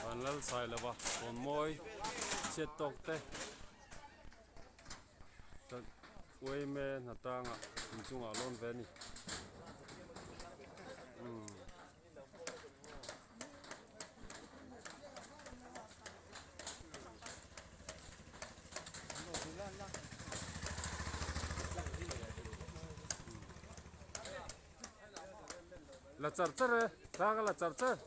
Vanlalsailova Kawnmawi chhiat tawk te chuan uaime hnatangah inchungah a lawn ve a ni. La char char e thla ka la char char.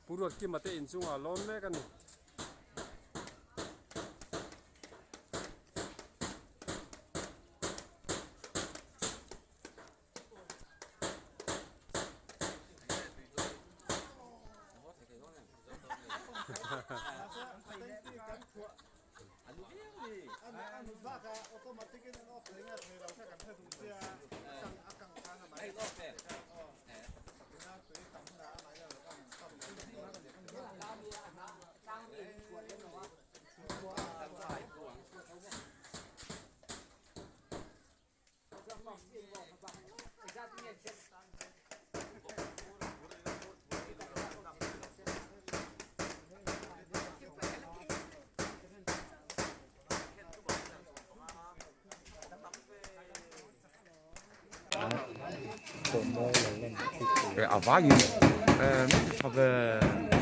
Pu Ruatkima te inchungah lawn mek a ni. A vaiin tha ve.